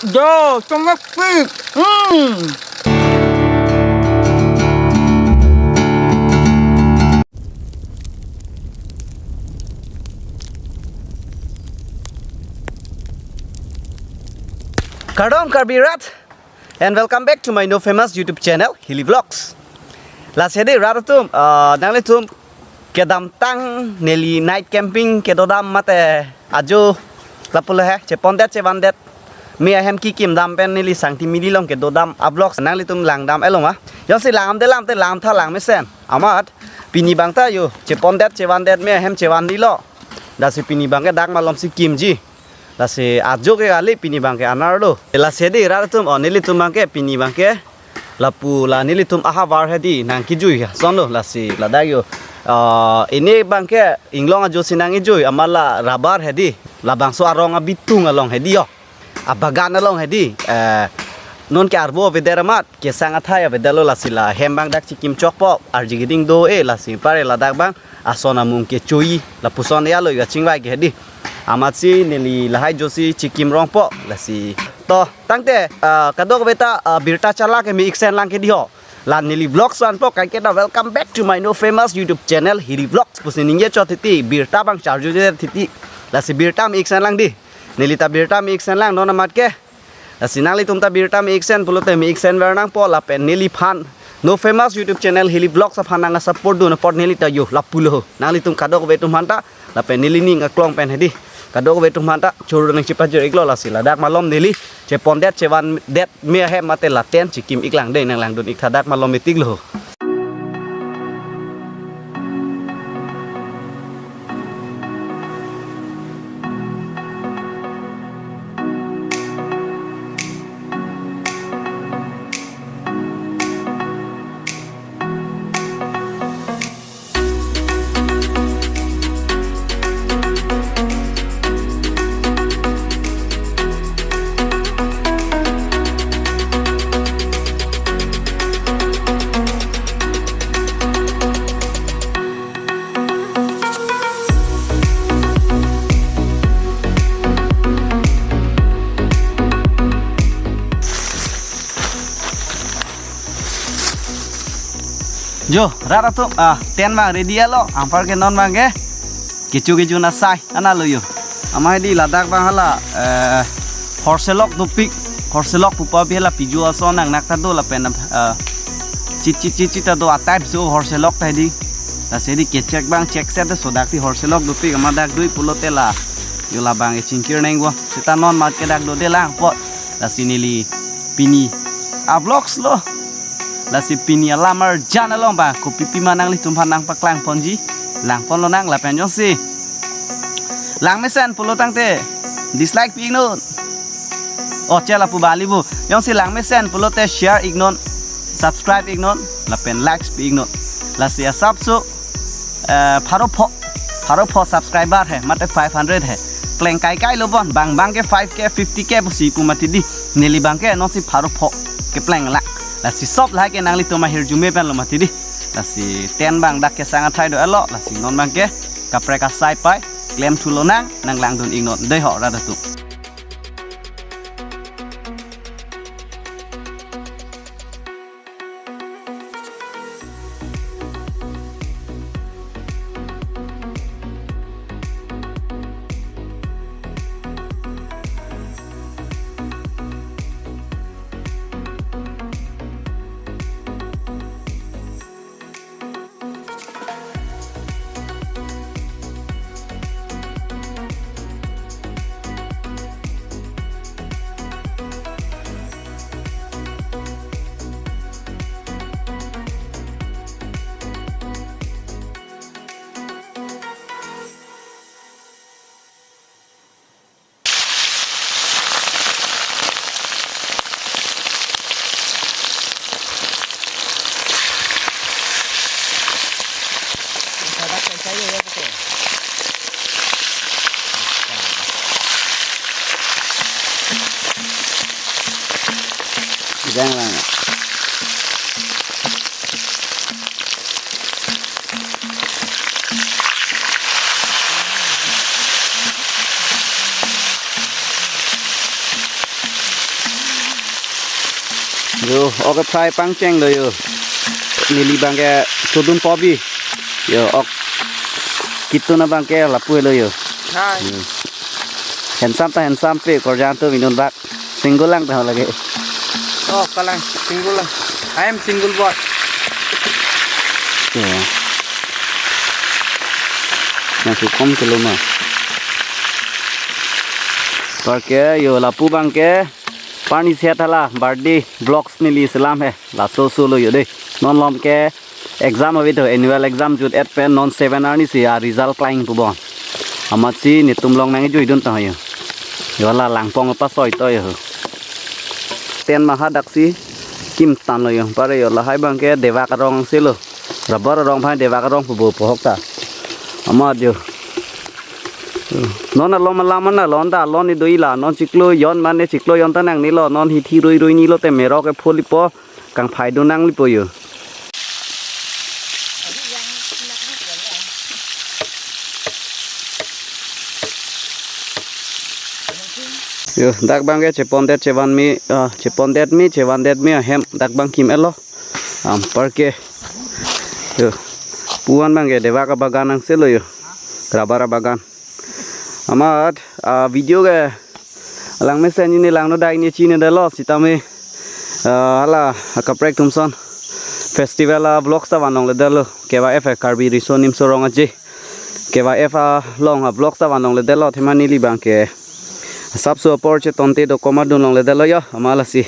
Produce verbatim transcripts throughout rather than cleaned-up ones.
Yo, chomek pik. Hmm. Kardom Karbi rat, and welcome back to my new famous YouTube channel, Hilly Vlogs. Lasi dei rat atum, ah, nanglitum kedamtang neli night camping kedodam mate ajo lapulo he, chepondet chevandet me ahem kikimdam pen neli sangti mili along kedodam a-vlogs nanglitum langdam-etlo ma. Jongsi langdamde lam te lam tha langmesen. Amat pini abang ta yo chepondet chevandet me ahem chevandilo. Lasi pini abangke dak malomsi kimji. Lasi ajo ke kali pini abangke anerlo. Lasi dei rat atum, o nelitum abangke pini abangke lapu la nelitum ahavar hedi nangkijui asonlo, lasi ladak yo. Ah, pini abangke inglong ajosi nangkijui amat la rubber hedi. Labangso arong abitung along hedi yo. Abagan along hedi. Eh, non ke arvo avedet amat kesang athai avedetlo, lasi la hem abang dak chikim chokpo, arji keding do-e, lasi pare ladak abang ason amung kechui lapuson ya lo ya chingvai ke hedi. Amatsi neli lahai ajosi chikim rongpo, lasi. To, tangte, ah, kadokave ta, ah, birta chala ke me-iksen lang ke dei ho. La neli vlogs vanpo kaike ta, welcome back to my new famous YouTube channel, Hilly Vlogs pusi ningje chot titi, birta abang charjujedet titi. Lasi birta me-iksen lang dei. Neli ta birta me-iksen lang non amat ke. Lasi nanglitum ta birta me-iksen pulote me-iksen ver nangpo lapen neliphan new famous YouTube channel Hilly Vlogs aphan nang support dun apot neli ta yo lapulo. Nanglitum kadokave atum aphan ta lapen neli ning aklong pen hedi. Kadokave atum aphan ta choro nangchipajir-iklo, lasi ladak malom neli chepondet chevandet me ahem mate la tent chikim-ik lang dei, nanglangdun-ik tha, dak malom meetinglo. Jo, rat atum, ah, tent abang ready-lo, anparke non abangke kecho kecho na sai, analo yo. Amat hedi ladak abang hala, eh, horselok dopik, horselok pupa bi hala piju ason nangnak ta do lapen, eh, chit chit chit chit ta do a-type so horselok ta hedi. Lasi hedi kechek abang chek set sodak ti horselok dopik amat dak dui pulote la. Yo labang e chingkir nengvo. Seta non amat ke dak dode lang apot. Lasi neli pini a-vlogs lo. Lasi pini alam arjan along abang kopi pima nanglitum aphan nangpaklangponji. Langponlonang lapen jongsi langmesen pulo tangte dislike pi-iknon. O chela pu bali bu. Jongsi langmesen pulote share-iknon, subscribe-iknon, lapen likes pi-iknon. Lasi asapso, eh, pharo pho, pharo pho subscriber he, mate five hundred he. Pleng kai kai lo bon, bang bang ke five K, fifty K pusi pu mati dei. Neli abangke nonsi pharo pho kepleng lang. Lasi sop lahai ke nanglitum ahirjume pen lo mati dei. Lasi tent abang dak kesang athai do-etlo, lasi non abangke kaprek asai pai klemthulonang, nanglangdun-iknon dei ho rat atum. Jangan. Yo, ok fry pangcheng lo yo. Neli abangke chodun pobi. Yo, ok. Kitun abangke lapu lo yo. Hai. Hmm. Handsome ta handsome pe, korjang to minun bak. Single lang ta lagi. Oh, kalang, single lang. I am single boy. Yo. Nangkukom kelo ma. Anparke, yo, lapu abangke. Parni set hala birthday vlogs neli selam he. Laso so lo yo de. Non malom ke exam ave to, annual exam jut et pen non seven arni si a result klang pu bon. Amatsi netum along nangkejuidun ta yo. Yo, la langpong pasoi to yo. Ten maha daksi kim tan lo yo. Anpar yo, lahai abangke Debak arong si lo. Rubber arong aphan Debak arong pu bo pohok ta. Amat yo. Non alom alam an alon ta alon ni do-i la, non chiklo jon mane chiklo jon ta nangne lo, non hithi rui rui ni lo te merok ke pholi po, kangphai do nangli po yo. Yo, dak abangke chepondet chevan mi, ah, chepondet mi, chevandet mi ahem, dak abang kim et lo. Anparke. Yo. Pu-an abangke Debak abagan nang si lo yo. Rubber abagan. Amat, ah, video ke alang mesen ini lang no dai ni chinine detlo sitame, ah, hala akaprek atum ason festival a vlogs ta van longle detlo. K Y F a Karbi Riso Nimso Rong Aje. K Y F along a vlogs ta van longle detlo, athema neli abangke asapso apor chetonte dokoma dun longle detlo yo, amat lasi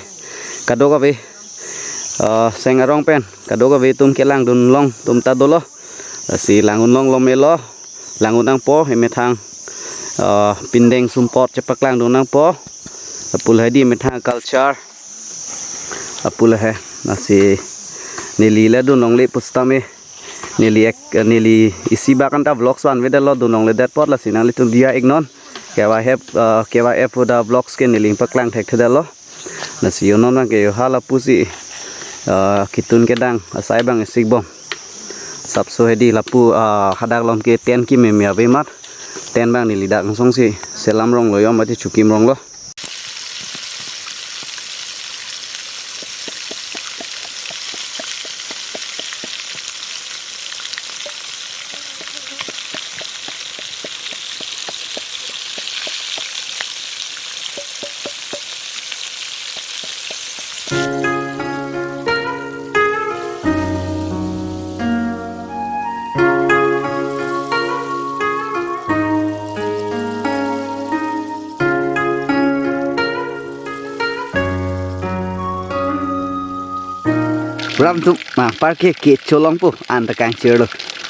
kadokave, ah, seng arong pen kadokave atum kelangdun long atum ta dolo. Lasi lang-un longlo me lo, lang-un nangpo, emethang, ah, pindeng sumpot chepaklangdun nangpo. Lapu lahai di emethang culture. Lapu lahai, lasi neli le dun longle pusitame. Neli ek, neli isi bak an ta vlogs vanve detlo, dun longle det apot, lasi nanglitum diya iknon. K Y F, ah, K Y F pu da vlogs ke neli paklang thekthe detlo. Lasi yo non abangke yo hala pusi, ah, kitun kedang asai abang isik bom. Asapso hedi lapu, ah, hadak malom ke tent keme me ave amat. Tent abang neli dak angsong si selam rong lo yo, mati chukim rong lo. Ram atum, anparke kecho longpo, an ta kangchir lo.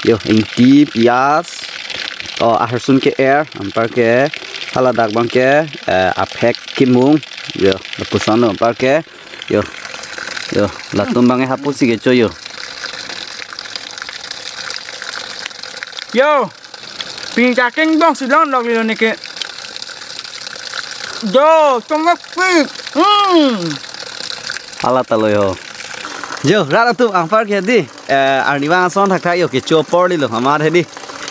Yo, ingti, piyaj, o, aharsun ke-er, anparke haladak abangke, eh, aphek kimung, yo, lapuson lo, anparke, yo, yo, latum abangke hapusi kecho yo. Yo. Pini ta kengbong si longlok lo neke. Do, tongok pik. Hmm. Hala ta lo yo. Jo, rat atum anparke hedi. Eh, arnivang ason thakthak yo kecho apor lilo amat hedi.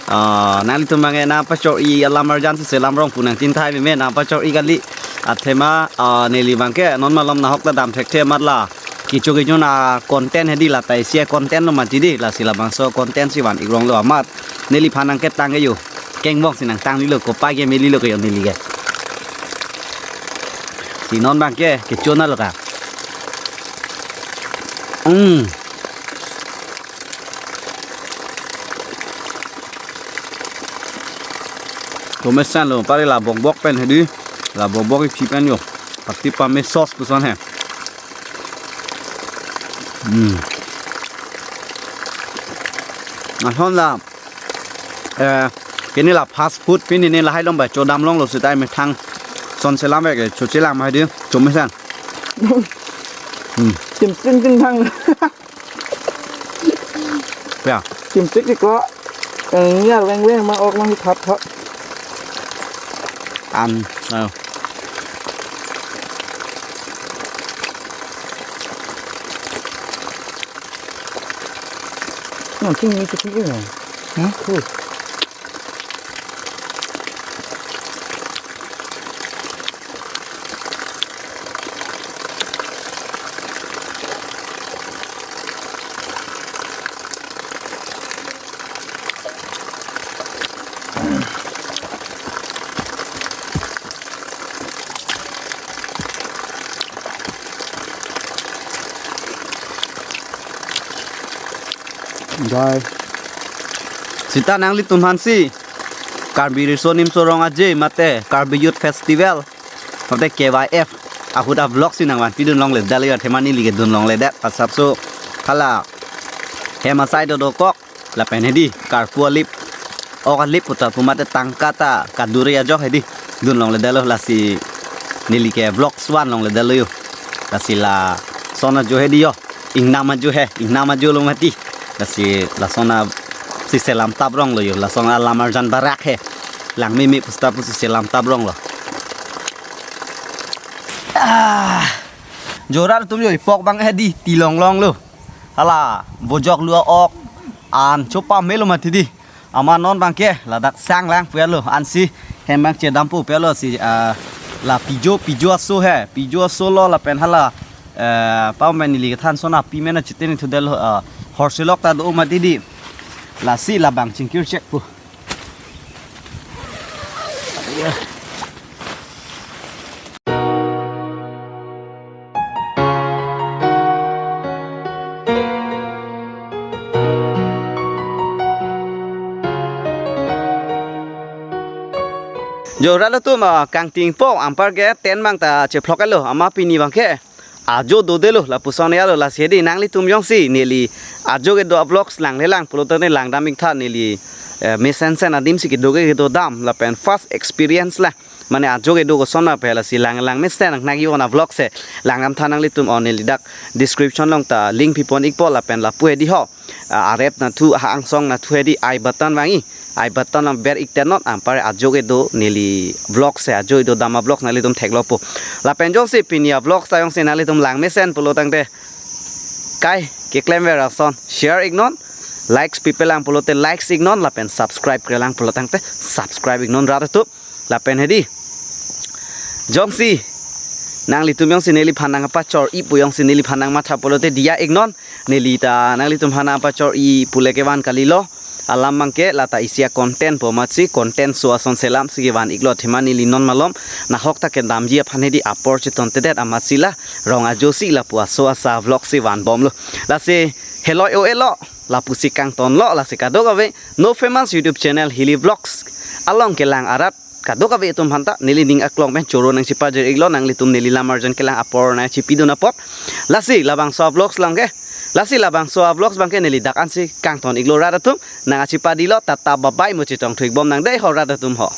Ah, nanglitum abangke nangpachor-i alam arjan si selam rong pu nangchinthai meme nangpachor-i kali. Athema, ah, neli abangke non malom nahok ta dam thekthe amat la. Kecho kejun a content hedi la ta isi a content lo mati di, lasi labangso content si van ikrong lo amat. Neliphan nangketang ke yo. Kengbong si nangtang ni lo, kopai ke meli lo ke yo neli ke. Si non abangke, kecho na lo ka. Hmm. Tomesen lo, pari la bokbok pen hedi. La bokbok isi pen yo. Pasti pame sauce puson he. Hmm. Lason la, eh, kini la fast food pini ne lahai along ba chodam longlo sita emethang ason selam ke chochelang ma hedi, chomesen. Hmm. Chim chim chim thang. Ya. Chim chim ko. Eh, nya weng weng ma ok ma hi thap thap. An, ah. Nang ching ni ching ni. Hmm? Cool. Bye. Sita nanglitum aphansi Karbi Riso Nimso Rong Aje mate Karbi Youth Festival mate K Y F ahut a-vlog si nangvanpi dun longledetlo, athema neli ke dun longledet asapso hala hem asai do dokok lapen hedi karpu alip, ok alip puta pu mate tangka ta kadure ajok hedi dun longledetlo, lasi neli ke vlog si van longledetlo yo. Lasi lason ajo hedi yo. Ingnam ajo he, ingnam ajo lo mati. Lasi lason a si selam tap ronglo yo. Lason alam arjan barak he. Lang meme pusta pusi selam tap ronglo. Ah. Jo rat atum yo, ipok abang hedi tilong longlo. Hala bojok lu a-ok an chopamelo mati di. Amat non abangke ladak sang lang pulo, ansi hem abang chedampo pulo si, ah, la pijo, pijo aso he, pijo aso lo lapen hala, eh, pau men neli kethan son api men achiteni thudetlo, ah, horselok ta do mati di. Lasi labang chingkir chek pu. Jo rat atum, ah, kangtingpo, anparke tent abang ta chephloklo, amat pini abangke ajo dodelo lapuson ya lo. Lasi hedi nanglitum jongsi neli ajo kedo a-vlogs langlelang pulote ne langdam ik tha, neli, eh, mesensen adim si kedo ke kedo dam lapen first experience la. Mane ajo kedo koson ma pu lasi lang langmesen nangji wana vlog si langdam tha nanglitum, o neli dak description along ta link pipon ikpo lapen lapu hedi ho. Ah, arep nathu, ha angsong nathu hedi I button vangji. I button along ber ik tennon, anpar ajo kedo neli vlog si, ajo kedo dam a-vlog nanglitum theklo po. Lapen jongsi pini a-vlog ta jongsi nanglitum langmesen pulo tangte kai keklemver ason share iknon, likes pipelang pulote likes iknon, lapen subscribe krelang pulo tangte subscribe iknon rat atum. Lapen hedi jongsi nanglitum jongsi neliphan nangpachor-i pu jongsi neliphan nangmatha pulote diya iknon, neli ta nanglitum aphan nangpachor-i pule kevan kalilo. Alam abangke lata isi a-content po amatsi content so ason selam si kevan iklo, athema neli non malom nahok ta kedamji aphan hedi apor chiton tedet amatsi la rong ajo si lapu aso asa vlog si vanbomlo. Lasi heloi o elo lapusi kangtonlo, lasi kadokave No Famous YouTube channel Hilly Vlogs along kelang arat kadokave atum aphanta neli ning aklong pen choro nangchipajir iklo, nanglitum neli lam arjan kelang apor nangchipidun apot. Lasi labangso a-vlogs abangke, lasi labangso a-vlogs abangke neli dak ansi kangton iklo rat atum, nangkachipadilo, tata bye bye, mo chetong thu ikbom nang dei ho rat atum ho.